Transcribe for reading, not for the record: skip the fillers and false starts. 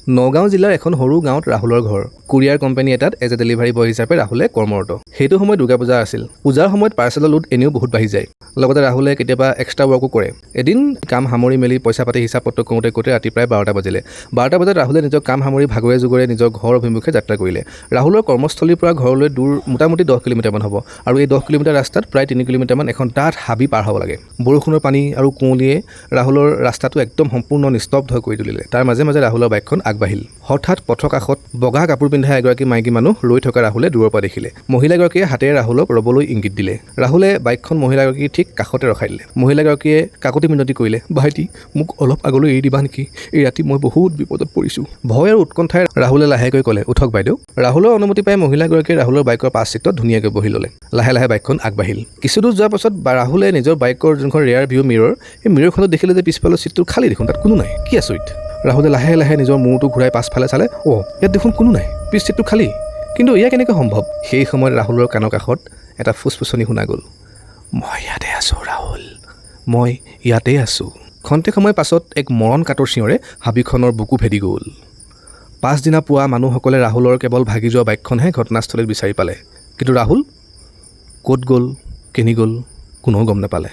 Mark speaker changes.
Speaker 1: নগাঁও জিলাৰ এখন সৰু গাঁৱত ৰাহুলৰ ঘৰ। কুৰিয়াৰ কোম্পানী এটাত এজ এ ডেলিভাৰী বয় হিচাপে ৰাহুলে কৰ্মৰত। সেইটো সময়ত দুৰ্গা পূজা আছিল। পূজাৰ সময়ত পাৰ্চেলৰ লোড এনেও বহুত বাঢ়ি যায়। লগতে ৰাহুলে কেতিয়াবা এক্সট্ৰা ৱৰ্কো কৰে। এদিন কাম সামৰি মেলি পইচা পাতি হিচাপ পত্ৰ কৰোঁতে কৰোঁতে ৰাতি প্ৰায় 12টা বাজিলে। 12টা বজাত ৰাহুলে নিজৰ কাম সামৰি ভাগৰে জোগৰে নিজৰ ঘৰ অভিমুখে যাত্ৰা কৰিলে। ৰাহুলৰ কৰ্মস্থলীৰ পৰা ঘৰলৈ দূৰ মোটামুটি 10 কিলোমিটাৰমান হ'ব আৰু এই 10 কিলোমিটাৰ ৰাস্তাত প্ৰায় 3 কিলোমিটাৰমান এখন ডাঠ হাবি পাৰ হ'ব লাগে। বৰষুণৰ পানী আৰু কুঁৱলীয়ে ৰাহুলৰ ৰাস্তাটো একদম সম্পূৰ্ণ নিস্তব্ধ কৰি তুলিলে। তাৰ মাজে মাজে ৰাহুলৰ বাইকখন আগবাঢ়িল। হঠাৎ পথৰ কাষত বগা কাপোৰ পিন্ধা এগৰাকী মাইকী মানুহ ৰৈ থকা ৰাহুলে দূৰৰ পৰা দেখিলে। মহিলাগৰাকীয়ে হাতেৰে ৰাহুলক ৰ'বলৈ ইংগিত দিলে। ৰাহুলে বাইকখন মহিলাগৰাকীৰ ঠিক কাষতে ৰখাই দিলে। মহিলাগৰাকীয়ে কাকতি মিনতি কৰিলে, "ভাইটি, মোক অলপ আগলৈ এৰি দিবা নেকি? এই ৰাতি মই বহুত বিপদত পৰিছোঁ।" ভয় আৰু উৎকণ্ঠাই ৰাহুলে লাহেকৈ ক'লে, "উঠক বাইদেউ।" ৰাহুলৰ অনুমতি পাই মহিলাগৰাকীয়ে ৰাহুলৰ বাইকৰ পাছ চিটত ধুনীয়াকৈ বহি ল'লে। লাহে লাহে বাইকখন আগবাঢ়িল। কিছু দূৰ যোৱাৰ পাছত বা ৰাহুলে নিজৰ বাইকৰ যোনখন ৰেয়াৰ ভিউ মিৰৰ, সেই মিৰৰখনত দেখিলে যে পিছফালৰ চিটটো খালী দেখোন, তাত কোনো নাই। কি আচৰিত! ৰাহুলে লাহে লাহে নিজৰ মূৰটো ঘূৰাই পাছফালে চালে। অ', ইয়াত দেখোন কোনো নাই, পিছ চিটটো খালী। কিন্তু এয়া কেনেকৈ সম্ভৱ? সেই সময়ত ৰাহুলৰ কাণৰ কাষত এটা ফুচফুচনি শুনা গ'ল, "মই ইয়াতে আছোঁ ৰাহুল, মই ইয়াতে আছোঁ।" খন্তেক সময় পাছত এক মৰণ কাতৰ চিঞৰে হাবিখনৰ বুকু ভেদি গ'ল। পাছদিনা পুৱা মানুহসকলে ৰাহুলৰ কেৱল ভাগি যোৱা বাইকখনহে ঘটনাস্থলীত বিচাৰি পালে। কিন্তু ৰাহুল ক'ত গ'ল, কেনি গ'ল, কোনেও গম নাপালে।